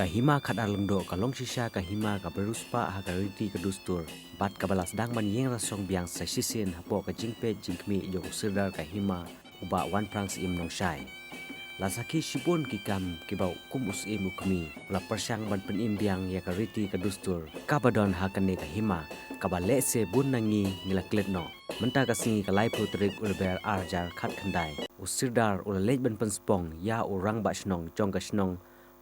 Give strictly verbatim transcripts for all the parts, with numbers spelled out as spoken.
Ka Hima Khadar Lyngdoh ka long shisha ka hima kaba riewspah ha ka riti ka dustur bad kaba la sdang ban ïeng rasong biang sa shisien hapoh ka jingpeit jingkhmih jong u Sirdar ka hima, u Bah Wanphrang Syiem Nongshai. La sakhi shibun ki kam kiba u kum u Syiem u khmih, u la pyrshang ban pynim biang ïa ka riti ka dustur kaba don ha kane ka hima, kaba lehse bun na ngi ngi la klet noh. Mynta ka sngi ka laiphew tarik u Lber ar hajar khatkhyndai, u Sirdar u la leit ban pynspong ïa u Rangbah Shnong jong ka shnong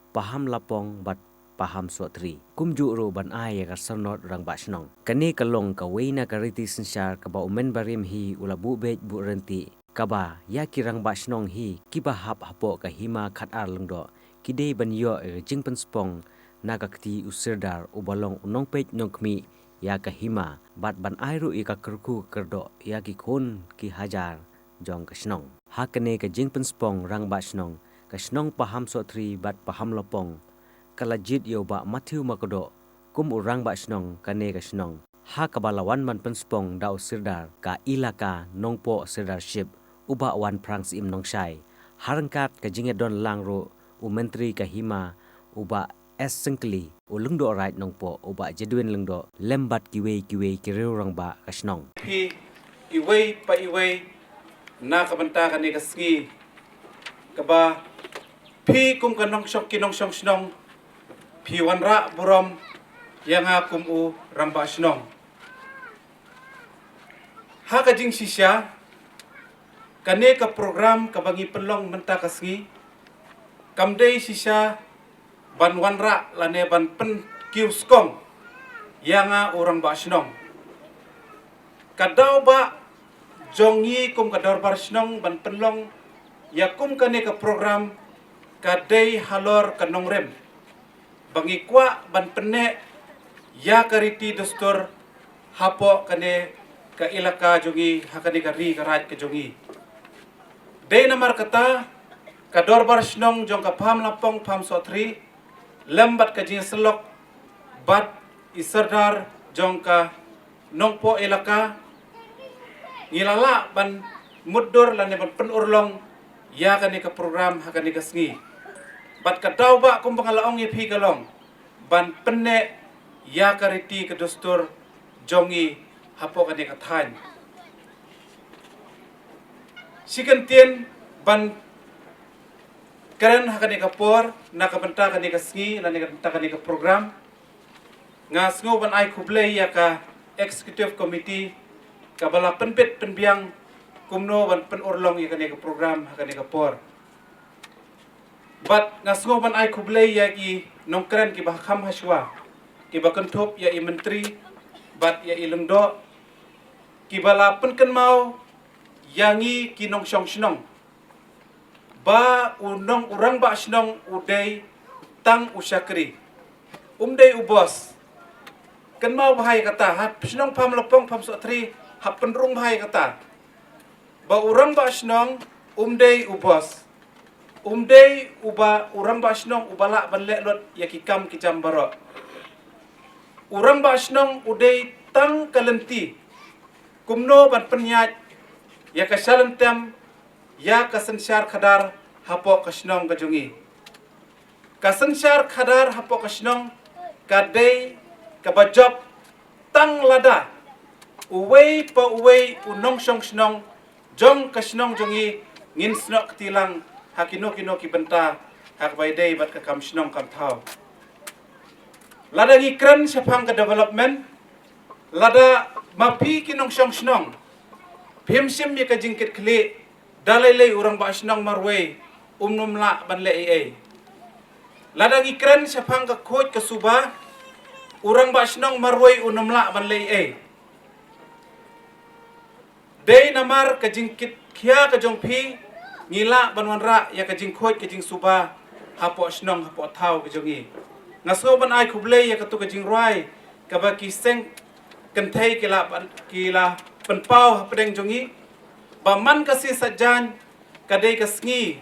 Pahamlapong bad Pahamsohthri, kumjuh ruh ban ai ïa ka syrnod Rangbah Shnong. Kane ka long kawei na ka riti synshar kaba u Member Rim hi u la buh beit buh ryntih, kaba ïa ki Rangbah Shnong hi kiba hap hapoh ka Hima Khadar Lyngdoh ki dei ban ïoh ïa ka jingpynspong na ka kti u Sirdar uba long u nongpeit nongkhmih ïa ka hima bad ban ai ruh ïa ka kyrkhu kyrdoh ïa ki khun ki hajar jong ka shnong. Ha kane ka jingpynspong Rangbah Shnong, ka shnong Pahamsohthri bad Pahamlapong ka la jied ïa u Bah Matthew Makdoh kum u Rangbah Shnong kane ka shnong, ha kaba la wan ban pynspong da u Sirdar ka ilaka Nongpoh Sirdarship, u Bah Wanphrang Syiem Nongshai, ha ryngkat ka jingïadon lang ruh u Myntri ka hima, u Bah S Syngkli, u Lyngdoh Raid Nongpoh, u Bah Jedwin Lyngdoh, lem bad kiwei kiwei ki riew rangbah ka shnong. Phi iwei pa iwei na ka bynta kane ka sngi, kaba phi kum ka nongshong ki nongshong shnong phi wanrah burom ïa nga kum u Rangbah Shnong. Ha ka jingshisha, kane ka program kaba ngi pynlong mynta ka sngi kam dei shisha ban wanrah lane ban pynkiew skong ïa nga u Rangbah Shnong. Ka daw ba jong ngi kum ka Dorbar Shnong ban pynlong ïa kum kane ka program ka dei halor ka nongrim ba ngi kwah ban pynneh ïa ka riti dustur hapoh kane ka ilaka jong ngi, ha kane ka ri ka raid ka jong ngi. Dei namar kata ka Dorbar Shnong jong ka Pahamlapong Pahamsohthri lem bad ka jingïasyllok bad i Sirdar jong ka Nongpoh ilaka, ngi la lah ban mutdur lane ban pynurlong ïa kane ka program ha kane ka sngi. Bad ka daw ba kumba nga la ong ïa phi ka long ban pynneh ïa ka riti ka dustur jong ngi hapoh kane ka thaiñ. Shi kyntien ban kren ha kane ka por na ka bynta kane ka sngi lane ka bynta kane ka program. Nga sngew ban ai khublei ïa ka Executive Committee kaba la pynbit pynbiang kumno ban pynurlong ïa kane ka program ha kane ka por. Bad nga sngew ban ai khublei ïa ki nongkren kiba kham hashwa, kiba kynthup ïa i Myntri bad ïa i Lyngdoh, kiba la pynkynmaw ïa ngi ki nongshong shnong ba u nong u Rangbah Shnong u dei tang u shakri, um dei u boss. Kynmaw bha ïa kata, ha shnong Pahamlapong Pahamsohthri, ha pynrung bha ïa kata ba u Rangbah Shnong um dei u boss. Um dei uba u Rangbah Shnong uba lah ban leh lut ïa ki kam ki jam baroh. U Rangbah Shnong u dei tang ka lynti kumno ban pynïaid ïa ka shalynter ïa ka synshar khadar hapoh ka shnong ka jong ngi. Ka synshar khadar hapoh ka shnong ka dei kaba jop tang lada uwei pa uwei u nongshong shnong jong ka shnong jong ngi ngin snoh kti lang ha kino kino ki bynta ha kaba ïadei bad ka kam shnong kam thaw. Lada ngi kren shaphang ka development, lada ma phi ki nongshong shnong phim shim ïa ka jingkitkhlieh, da lei lei u Rangbah Shnong marwei um nym lah ban leh ei ei. Lada ngi kren shaphang ka khuid ka suba, u Rangbah Shnong marwei um nym lah ban leh ei ei. Dei namar ka jingkitkhia ka jong phi ngi lah ban wanrah ïa ka jingkhuid ka jingsuba hapoh shnong hapoh thaw ka jong ngi. Nga sngew ban ai khublei ïa katu ka jingrwai kaba ki seng kynthei ki la ban, ki la pynpaw hapdeng jong ngi, ba man ka sngi Saitjaiñ ka dei ka sngi,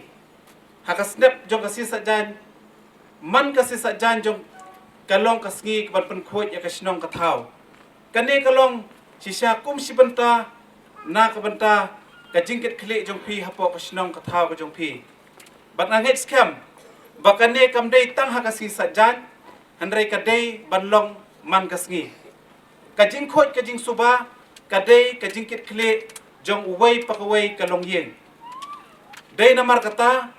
ha ka step jong ka sngi Saitjaiñ, man ka sngi Saitjaiñ jong ka long ka sngi kaban pynkhuid ïa ka shnong ka thaw. Kane ka long shisha kum shi bynta na ka bynta ka jingkitkhlieh jong phi hapoh ka shnong ka thaw ka jong phi. Bad nga ngeit skhem Ba kane kam dei tang ha ka sngi Saitjaiñ, hynrei ka dei ban long man ka sngi. Ka jingkhuid ka jingsuba ka dei ka jingkitkhlieh jong uwei pa kawei ka longïing. Dei namar kata,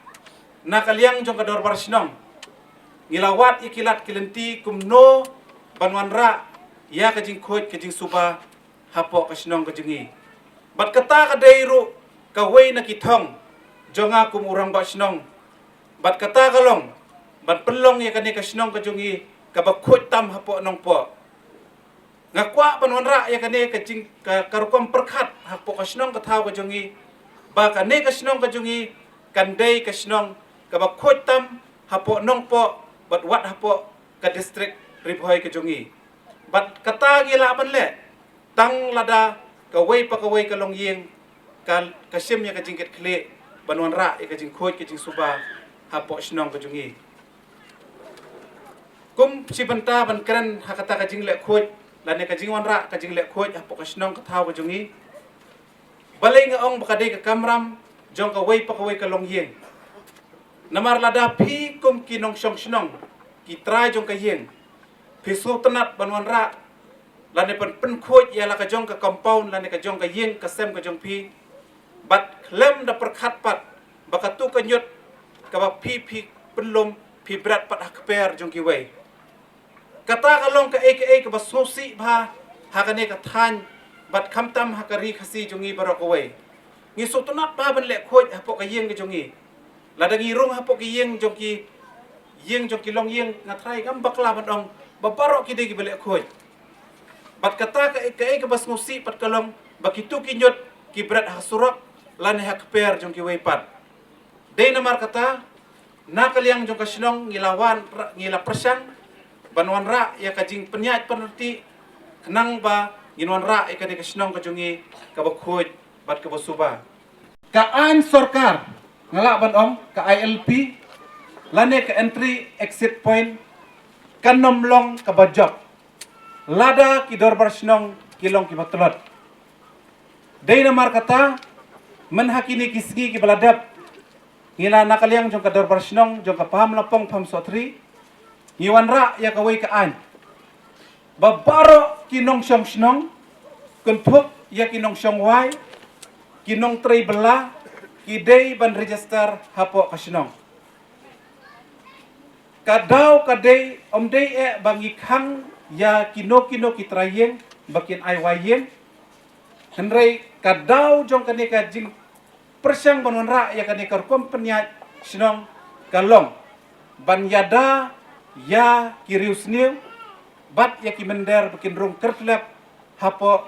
na ka liang jong ka Dorbar Shnong, ngi la wad ïa ki lad ki lynti kumno ban wanrah ïa ka jingkhuid ka jingsuba hapoh ka shnong ka jong ngi. Bad kata ka dei ruh kawei na ki thong jong nga kum u Rangbah Shnong. Bad kata ka long ban pynlong ïa kane ka shnong ka jong ngi kaba khuid tam hapoh Nongpoh. Nga kwah ban wanrah ïa kane ka jing, ka, ka rukom pyrkhat hapoh ka shnong ka thaw ka jong ngi, ba kane ka shnong ka jong ngi kan dei ka shnong kaba khuid tam hapoh Nongpoh bad wat hapoh ka district Ri Bhoi ka jong ngi. Bad kata ngi lah ban leh tang lada kawei pa kawei ka longïing ka, ka shim ïa ka jingkitkhlieh ban wanrah ïa ka jingkhuid ka jingsuba hapoh shnong ka jong ngi. Kum shi bynta ban kren ha kata ka jingleh khuid lane ka jingwanrah ka jingleh khuid hapoh ka shnong ka thaw ka jong ngi, balei nga ong ba ka dei ka kamram jong kawei pa kawei ka longïing? Namar lada phi kum ki nongshong shnong, ki trai jong ka ïing, phi sngewtynnat ban wanrah lane ban pynkhuid ïa la ka jong ka compound lane ka jong ka ïing ka sem ka jong phi, bad khlem da pyrkhat pat ba katu ka ñiut kaba phi phi pynlum phi bret pat ha kper jong kiwei. Kata ka long kaei kaei kaba sngewsih bha ha kane ka thaiñ bad khamtam ha ka ri Khasi jong ngi baroh kawei. Ngi sngewtynnat bha ban leh khuid hapoh ka ïing ka jong ngi. Lada ngi rung hapoh ki ïing jong ki, ïing jong ki longïing, nga trai ngam bakla ban ong ba baroh ki dei kiba leh khuid. Bad kata kaei kaei kaba sngewsih pat ka long ba kitu ki ñiut ki bret ha surok lane ha kper jong kiwei pat. Dei namar kata, na ka liang jong ka shnong ngi la wan, ngi la pyrshang ban wanrah ïa ka jingpynïaid pynreti khnang ba ngin wanrah ïa kane ka shnong ka jong ngi kaba khuid bad kaba suba. Ka aiñ sorkar, nga lah ban ong ka I L P lane ka entry exit point kan ym long kaba jop lada ki dorbar shnong ki long kiba tlot. Dei namar kata, myn ha kine ki sngi kiba la dep, ngi la na ka liang jong ka dorbar shnong jong ka Pahamlapong Pahamsohthri, ngi wanrah ïa kawei ka aiñ ba baroh ki nongshong shnong, kynthup ïa ki nongshong wai, ki nongtrei bylla, ki dei ban register hapoh ka shnong. Ka daw ka dei, ym dei eh ba ngi khang ïa kino kino ki trai ïing ba kin ai wai ïing. Hynrei ka daw jong kane ka jingpyrshang ban wanrah ïa kane ka rukom pynïaid shnong ka long ban ïada ïa ki riewsniew bad ïa ki mynder ba kin rung kyrtlep hapoh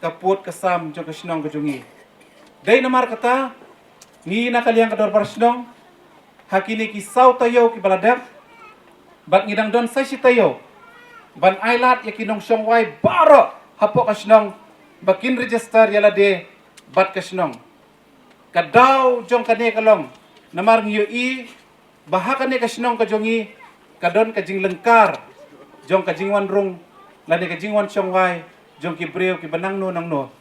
ka pud ka sam jong ka shnong ka jong ngi. Dei namar kata, ngi na ka liang ka dorbar shnong, ha kine ki saw taïew kiba la dep, bad ngi dang don sa shi taïew ban ailad ïa ki nongshong wai baroh hapoh ka shnong ba kin register ïa lade bad ka shnong. Ka daw jong kane ka long namar ngi ïohi ba ha kane ka shnong ka jong ngi ka don ka jinglyngkar jong ka jingwan rung lane ka jingwan shong wai jong ki briew kiba nangno nangno.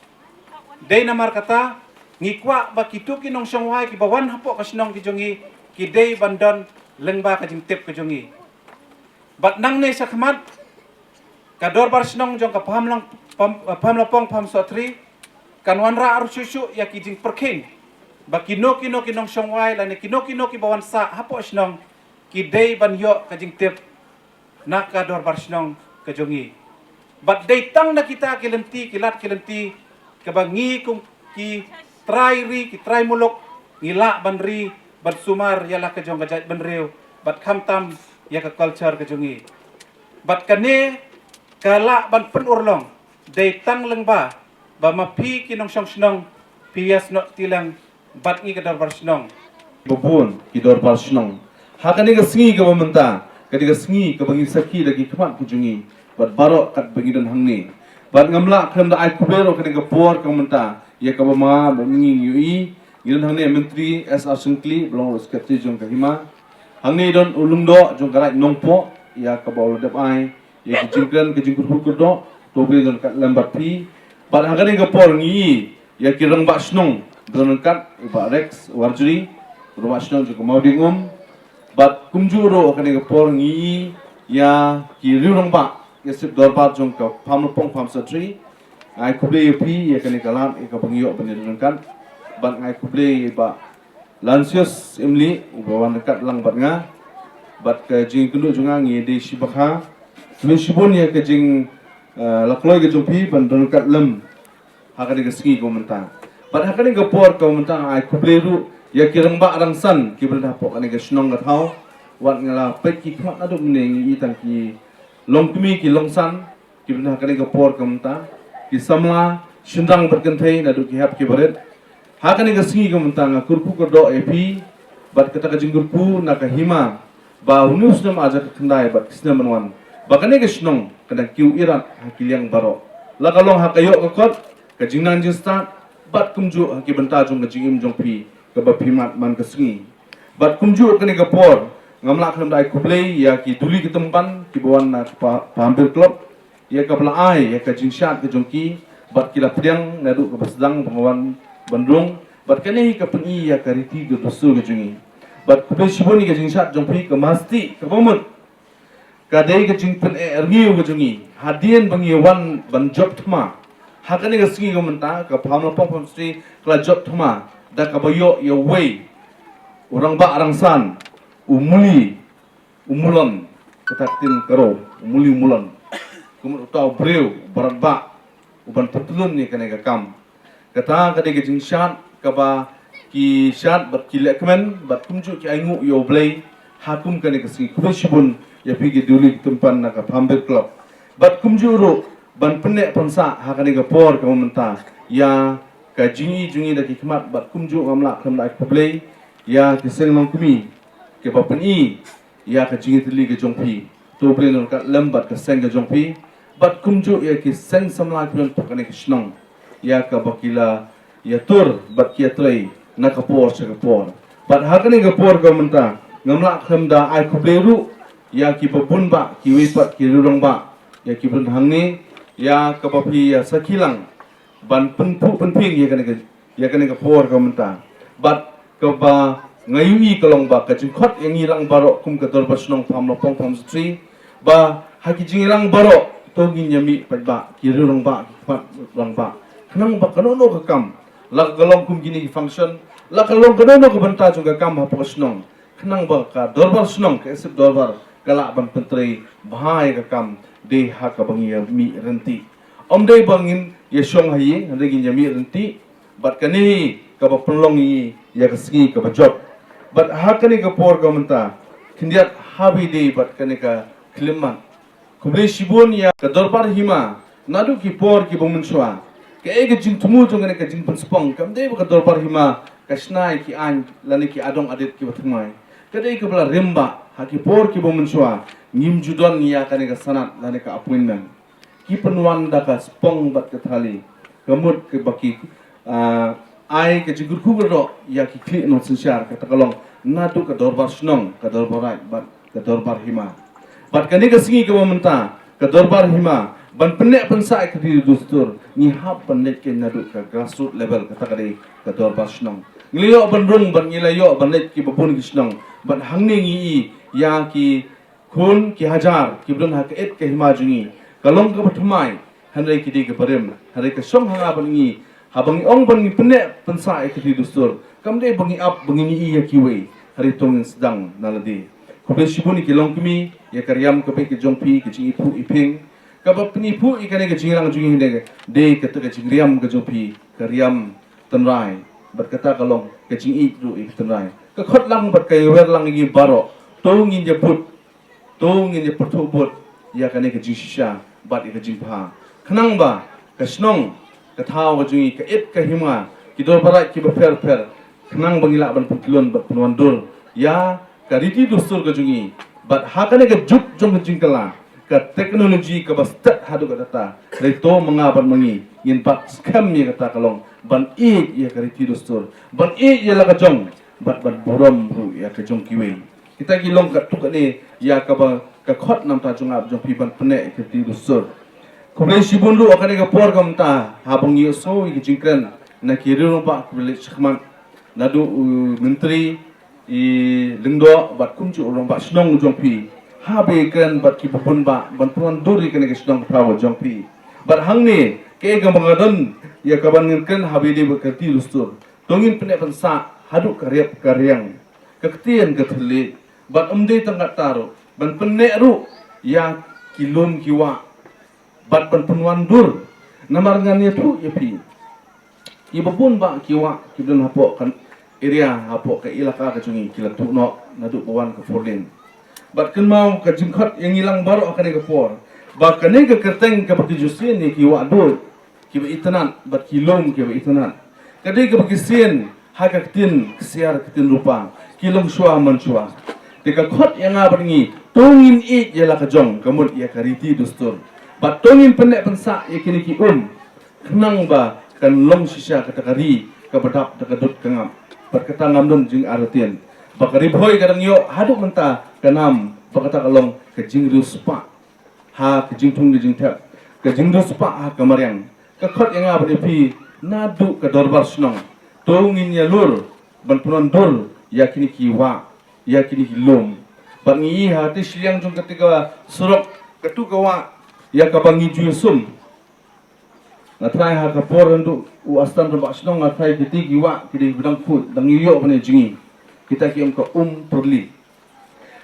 Dei namar kata, ngi kwah ba kito ki nongshong wai kiba wan hapoh ka shnong ka jong ngi ki dei ban don lyngba ka jingtip ka jong ngi. Bad nangne shakhmat, ka dorbar shnong jong ka Paham Lang-, Pam-, Pahamlapong Pahamsohthri kan wanrah ruh shuh shuh ïa ki jingpyrkhing ba kino kino ki nongshong wai lane kino kino kiba wan sah hapoh shnong ki dei ban ïoh ka jingtip na ka dorbar shnong ka jong ngi. Bad dei tang na kita ki lynti, ki lad ki lynti, kaba ngi kum ki trai ri, ki trai muluk, ngi lah ban ri ban sumar ïa la ka jong ka jaitbynriew bad khamtam ïa ka culture ka jong ngi. Bad kane ka lah ban pynurlong dei tang lyngba ba ma phi ki nongshong shnong phi ïasnoh kti lang bad ngi ka dorbar shnong. Ba bun ki dorbar shnong ha kane ka sngi kaba mynta, kane ka sngi kaba ngi sakhi da ki khmat ka jong ngi bad baroh katba ngi don hangne. Bad ngam lah khlem da ai khublei ruh kane ka por kaba mynta ïa kaba ma ba ngi ïohi ngi don hangne Myntri S R Shangkli ba long ruh Secretary jong ka Hima. Hangne don u Lyngdoh jong ka Raid Nongpoh ïa kaba u la dep ai ïa ki jingkren ka jingkyrkhu kyrdoh, to phi don kat lem bad phi. Bad ha kane ka por ngi ïa ki rangbah shnong don kat u Bah Rex Warjri, rangbah shnong jong ka Mawdiengum. Bad kumjuh ruh ha kane ka por ngi ïa ki riew rangbah, ïa sip dorbar jong ka Pamlapong Farm Secretary, ai khublei ïa phi ïa kane ka lad ïa kaba ngi ïoh ban ïa ryngkat. Bad ai khublei ïa i Bah Lancius Imli uba wan ryngkat lang bad nga. Bad ka jingkynduh jong nga ngi dei shibakha. Khublei shibun ïa ka jing, eh, la kloi ka jong phi ban ryngkat lem ha kane ka sngi ka mynta. Bad ha kane ka por ka mynta ai khublei ruh ïa ki rangbah rangsan kiba don hapoh kane ka shnong ka thaw. Wat nga la peit ki khmat naduh mynne ngi i tang ki longkmie ki longsan kiba don ha kane ka por ka mynta, ki samla shynrang bad kynthei naduh ki hep ki barit. Ha kane ka sngi ka mynta nga kyrkhu kyrdoh ïa phi bad kata ka jingkyrkhu na ka hima ba une u snem ar hajar khyndai bad ki snem ban wan, ba kane ka shnong kan da kiew irat ha ki liang baroh, la ka long ha ka ïoh ka kot, ka jingnang jingstad, bad kumjuh ha ki bynta jong ka jingim jong phi kaba phi mad man ka sngi. Bad kumjuh kane ka por ngam lah khlem da ai khublei ïa ki duli ki tympan kiba wan na ka Pa-, Pahambir Club, ïa kaba la ai ïa ka jingshad ka jong ki bad ki la pdiang naduh kaba sdang ba nga wan ban rung. Bad kane ka pyni ïa ka riti ka dustur ka jong ngi. Bad khublei shibun ïa ka jingshad jong phi ka masti kaba mut ka dei ka jingpyneh rngiew ka jong ngi hadien ba ngi wan ban jop thma. Ha kane ka sngi ka mynta ka Pamlapong Farm Secretary ka la jop thma da kaba ïoh ïa uwei u rangbah rangsan, u muli u mulon, kata ka ktien ka Ro, u muli u mulon. Ka mut uta u briew uba radbah uban pyntylun ïa kane ka kam. Kata ka dei ka jingshad kaba ki shad bad ki lehkmen bad kumjuh ki ainguh ïa U Blei ha kum kane ka sngi. Khublei shibun ïa phi ki duli ki tympan na ka Pahambir Club. Bad kumjuh ruh ban pynneh pynsah ha kane ka por kaba mynta ïa ka jingi jingi da ki khmat bad kumjuh ngam lah khlem da ai khublei ïa ki seng longkmie kiba pyni ïa ka jingïatylli ka jong phi. To U Blei un ryngkat lem bad ka seng ka jong phi bad kumjuh ïa ki seng samla ki don hapoh kane ka shnong ïa kaba ki la ïatur bad ki ïatrei na ka por sha ka por. Bad ha kane ka por ka mynta ngam lah khlem da ai khublei ruh ïa kiba bun bah kiwei pat ki riew rangbah ïa kiba don hangne ïa kaba phi ïa sakhi lang ban pynphuh pynphieng ïa kane ka, ïa kane ka por ka mynta. Bad kaba nga ïohi ka long ba ka jingkhot ïa ngi lang baroh kum ka Dorbar Shnong Pamlapong Farm Secretary ba ha ki jingïalang baroh to ngin ïa mih paidbah, ki riew rangbah, ki khmat rangbah, khnang ba kano kano ka kam, la ka long kum kine ki function, la ka long kano kano ka bynta jong ka kam hapoh shnong, khnang ba ka Dorbar Shnong, ka ïasip dorbar ka lah ban pyntrei bha ïa ka kam dei ha kaba ngi ïa mih ryntih. Ym dei ba ngin ïa shong ha ïing, hynrei ngin ïa mih ryntih. Bad kane hi kaba pynlong ïa ngi ïa ka sngi kaba jop. Bad ha kane ka por ka mynta, khyndiat ha ba ïadei bad kane ka khyllipmat. Khublei shibun ïa ka Dorbar Hima naduh ki por kiba mynshuwa. Kaei ka jingthmu jong kane ka jingpynspong, kam dei ba ka Dorbar Hima ka shna ïa ki aiñ lane ki adong adet kiba thymmai. Ka dei kaba la rim bah ha ki por kiba mynshuwa, ngim ju don ïa kane ka sanad lane ka appointment. Ki pynwan da ka spong bad ka thali. Ka mut kaba ki, ah, ai ka jingkyrkhu kyrdoh ïa ki khlieh nongsynshar, kata ka long naduh ka Dorbar Shnong, ka Dorbar Raid bad ka Dorbar Hima. Bad kane ka sngi kaba mynta, ka Dorbar Hima ban pynneh pynsah ïa ka riti dustur, ngi hap ban leit keiñ naduh ka grassroot level, kata ka dei ka Dorbar Shnong. Ngi la ïoh ban rung bad ngi la ïoh ban leit kiba bun ki shnong. Bad hangne ngi i ïa ki khun ki hajar kiba don ha ka eit ka hima jong ngi. Ka long kaba thymmai, hynrei ki dei kiba rim, hynrei ka shong ha nga bad ngi. Haba ngi ong ban ngi pynneh pynsah ïa ka riti dustur, kam dei ba ngi ap ba ngin ïohi ïa kiwei, hynrei to ngin sdang na lade. Khublei shibun ïa ki longkmie, ïa ka riam kaba ïeit ka jong phi, ka jingiphuh iphieng. Kaba pyniphuh ïa kane ka jingriam jong ngi, dei kata ka jingriam ka jong phi, ka riam tynrai. Bad kata ka long ka jingïeit ruh ïa ka tynrai. Ka khot lang bad ka ïawer lang ïa ngi baroh. To ngin ïa bud, to ngin ïa pyrthuh bud ïa kane ka jingshisha bad ïa ka jingpha, khnang ba ka shnong, ka thaw ka jong ngi, ka eit ka hima, ki dorbar raid kiba pher pher, khnang ba ngi lah ban pynkhlaiñ bad pynwandur ïa ka riti dustur ka jong ngi. Bad ha kane ka juk jong ka jingkylla, ka technology kaba stet haduh katta, hynrei to ma nga bad ma ngi ngin bat skhem ïa kata ka long ban ïeit ïa ka riti dustur, ban ïeit ïa la ka jong, bad ban burom ruh ïa ka jong kiwei. Kita ki long katto katne ïa kaba ka khot namar jong nga bad jong phi ban pynneh ïa ka riti dustur. Khublei shibun ruh ha kane ka por ka mynta, haba ngi ïohsngew ïa ka jingkren na ki riew rangbah kiba leit shakhmat, naduh u Myntri i Lyngdoh bad kumjuh u Rangbah Shnong jong phi, ha ba ïakren bad ki babun bah ban pynwandur ïa kane ka shnong ka thaw jong phi. Bad hangne kaei kaba nga don ïa kaban ngin kren ha ba ïadei bad ka riti dustur, to ngin pynneh pynsah haduh ka riap ka riang, ka ktien ka thylliej, bad ym dei tang katta ruh, ban pynneh ruh ïa ki lum ki wah bad ban pynwandur. Namar ngan ïathuh ïa phi, ki babun bah ki wah kiba don hapoh ka area, hapoh ka ilaka ka jong ngi, ki la tuh noh naduh ba wan ka four lane. Bad kynmaw, ka jingkhot ïa ngi lang baroh ha kane ka por ba kane ka kyrteng kaba ki ju sien ïa ki wah duid kiba itynnad bad ki lum kiba itynnad, ka dei kaba ki sien ha ka ktien ksiar, ktien rupa, ki longshuwa manshuwa. Te ka khot ïa nga bad ngi, to ngin ïeit ïa la ka jong, ka mut ïa ka riti dustur, bad to ngin pynneh pynsah ïa kine ki um, khnang ba kan long shisha kata ka ri kaba dap da ka dud ka ngap. Bad kata ngam don jingartatien ba ka Ri Bhoi ka dang ïoh haduh mynta ka nam ba kata ka long ka jingriewspah ha ka jingthung ka jingthep, ka jingriewspah ha ka mariang. Ka khot ïa nga bad ïa phi naduh ka dorbar shnong, to ngin ïalur ban pynwandur ïa kine ki wah, ïa kine ki lum. Bad ngi ïohi ha kata shiliang jong kata ka surok, katu ka wah ïa kaba ngi ju ïasum. Nga tharai ha ka por naduh u Assistant Rangbah Shnong, nga tharai kiti ki wah ki dei ba dang khuid, dang ïoh ban ïa jngi. Kita ki ong ka Um Pyrli.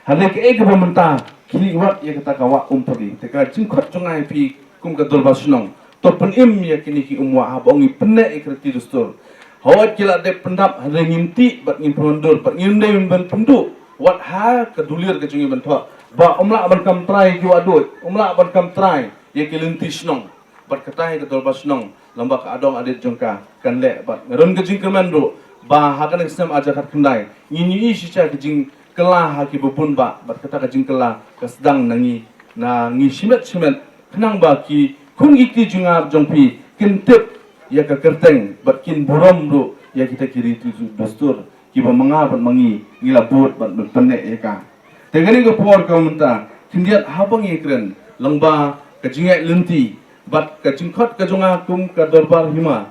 Hynrei kaei kaba mynta ki leit wad ïa kata ka wah Um Pyrli. Te ka jingkhot jong nga ïa phi kum ka dorbar shnong, to pynim ïa kine ki um wah haba ong ngi pynneh ïa ka riti dustur. Hooid ki la dep pyndap, hynrei ngim tih bad ngim pynwandur bad ngim dei ban pynduh wat ha ka dulir ka jong ngi ban thoh ba ym lah ban kam trai ki wah duid, ym lah ban kam trai ïa ki lynti shnong. Bad kata hi ka dorbar shnong, lem bad ka adong adet jong ka, kan leh. Bad nga don ka jingkyrmen ruh ba ha kane ka snem ar hajar khatkhyndai ngin ïohi shisha ka jingkylla ha ki babun bah, bad kata ka jingkylla ka sdang na ngi, na ngi shimet shimet, khnang ba ki khun ki kti jong nga jong phi kin tip ïa ka kyrteng bad kin burom ruh ïa kita ki riti dustur kiba ma nga bad ma ngi ngi la bud bad ban pynneh ïa ka. Te kane ka por ka mynta khyndiat haba ngi kren lyngba ka jingïaid lynti bad ka jingkhot ka jong nga kum ka dorbar hima,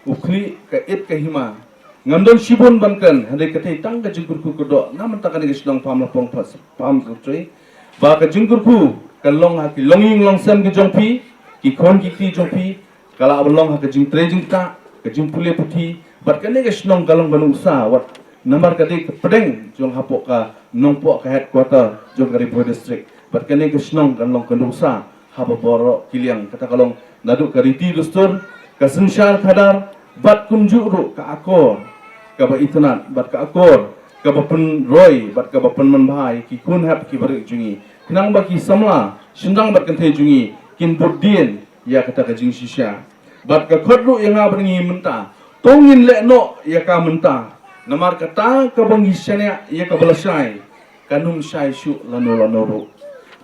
u khlieh ka ïit ka hima. Ngam don shibun ban kren, hynrei ka dei tang ka jingkyrkhu kyrdoh na mynta kane ka shnong Pamlapong, Pamsatri, ba ka jingkyrkhu kan long ha ki longïing longsem ki jong phi, ki khun ki kti jong phi, ka lah ban long ha ka jingtrei jingktah, ka jingpule puthi, bad kane ka shnong ka long ka nuksa wat namar ka dei ka pdeng jong hapoh ka Nongpoh, ka headquarter jong ka Ri Bhoi District. Bad kane ka shnong kan long ka nuksa ha baroh ki liang, kata ka long naduh ka riti dustur, ka synshar khadar, bad kumjuh ruh ka akor kaba itynnad bad ka akor kaba pynroi bad kaba pynmanbha ïa ki khun hep ki barit jong ngi, khnang ba ki samla shynrang bad kynthei jong ngi kin bud dien ïa kata ka jingshisha. Bad ka khot ruh ïa nga bad ngi mynta, to ngin leh noh ïa ka mynta, namar kata kaba ngi shaniah ïa kaba lashai kan ym shai shuh lano lano ruh.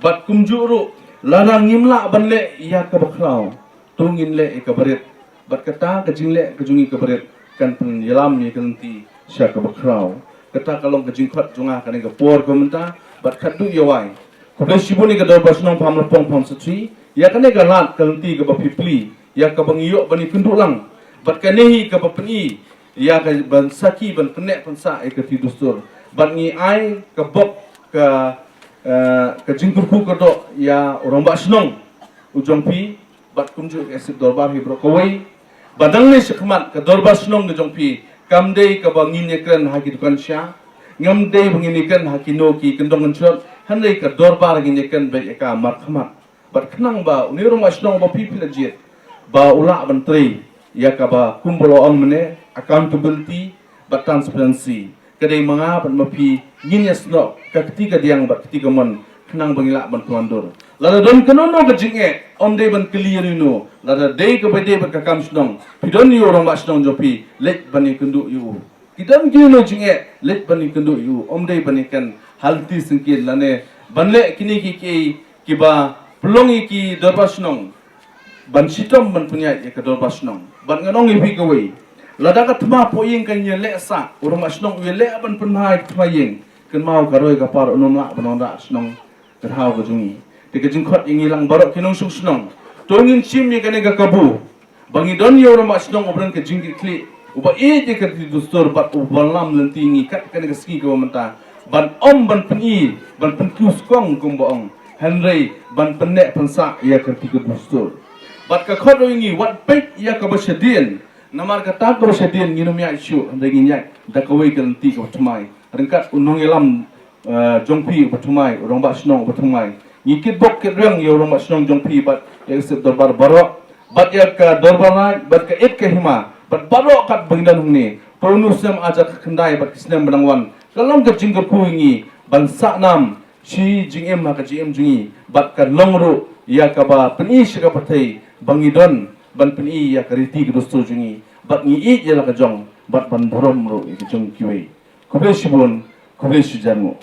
Bad kumjuh ruh, lada ngim lah ban leh ïa kaba khraw, to ngin leh ïa kaba rit. Bad kata ka jingleh ka jong ngi kaba rit kan pynïalam ïa ka lynti sha kaba khraw. Kata ka long ka jingkhot jong nga kane ka por ka mynta bad khatduh ïa wai. Khublei shibun ïa ka dorbar shnong Pamlapong, Pamsatri, ïa kane ka lad ka lynti kaba phi plie, ïa kaba ngi ïoh ban ïakynduh lang. Bad kane hi kaba pyni ïa ka ban sakhi, ban pynneh pynsah ïa ka riti dustur. Bad ngi ai ka bok ka, eh, ka jingkyrkhu kyrdoh ïa u rangbah shnong u jong phi bad kumjuh ka executive dorbar hi baroh kawei. Ba nangne shakhmat ka dorbar shnong ka jong phi kam dei kaba ngin ïakren ha ki dukan sha, ngam dei ba ngin ïakren ha kino ki kyndong kynshot, hynrei ka dorbar ngin ïakren beit ïa ka markhmat. Bad khnang ba une u rangbah shnong ba phi phi la jied ba u lah ban trei ïa kaba kumba la ong mynne, accountability bad transparency, ka dei ma nga bad ma phi ngin ïasnoh ka kti kadiang bad kti kamon khnang ba ngi lah ban pynwandur. Lada don kano kano ka jingeh, ym dei ban kylli ïa uno uno, lada dei kaba dei bad ka kam shnong, phi don ïa u rangbah shnong jong phi, leit ban ïakynduh ïa u. Ki don kino kino jingeh, leit ban ïakynduh ïa u, ym dei ban ïakren ha lynti syngkien lane ban leh kine kiei kiei kiba pynlong ïa ki dorbar shnong ban shitom ban pynïaid ïa ka dorbar shnong. Bad ngan ong ïa phi kawei, lada ka thma poh ïing kan ïaleh sah, u rangbah shnong u ïaleh ban pynbha ïa ka thma ïing, kynmaw ka roi ka par un ym lah ban wanrah shnong ka thaw ka jong ngi. Te ka jingkhot ïa ngi lang baroh ki nongshong shnong, to ngin shim ïa kane ka kabu ba ngi don ïa u rangbah shnong uba don ka jingkitkhlieh, uba ïeit ïa ka riti dustur bad uba lam lynti ngi kat kane ka sngi kaba mynta, ban ym ban pyni, ban pynkiew skong kumba ong, hynrei ban pynneh pynsah ïa ka riti ka dustur. Bad ka khot ïa ngi, wat peit ïa kaba shadien, namar kata kaba shadien ngin ym ïaid shuh, hynrei ngin ïaid da kawei ka lynti kaba thymmai. Ryngkat u nongïalam, eh, jong phi uba thymmai, u rangbah shnong uba thymmai. Ngi kitbok kitrwiang ïa u rangbah shnong jong phi bad ïa ka sep dorbar baroh, bad ïa ka dorbar raid, bad ka eit ka hima, bad baroh katba ngi don hangne. Pynban u snem ar hajar khyndai bad ki snem ba nang wan, ka long ka jingkyrkhu ïa ngi ban sah nam shi jingim ha ka jingim jong ngi, bad ka long ruh ïa kaba pyni sha ka pyrthei ba ngi don ban pyni ïa ka riti ka dustur jong ngi, bad ngi ïeit ïa la ka jong, bad ban burom ruh ïa ka jong kiwei. Khublei shibun, khublei shihajar nguh.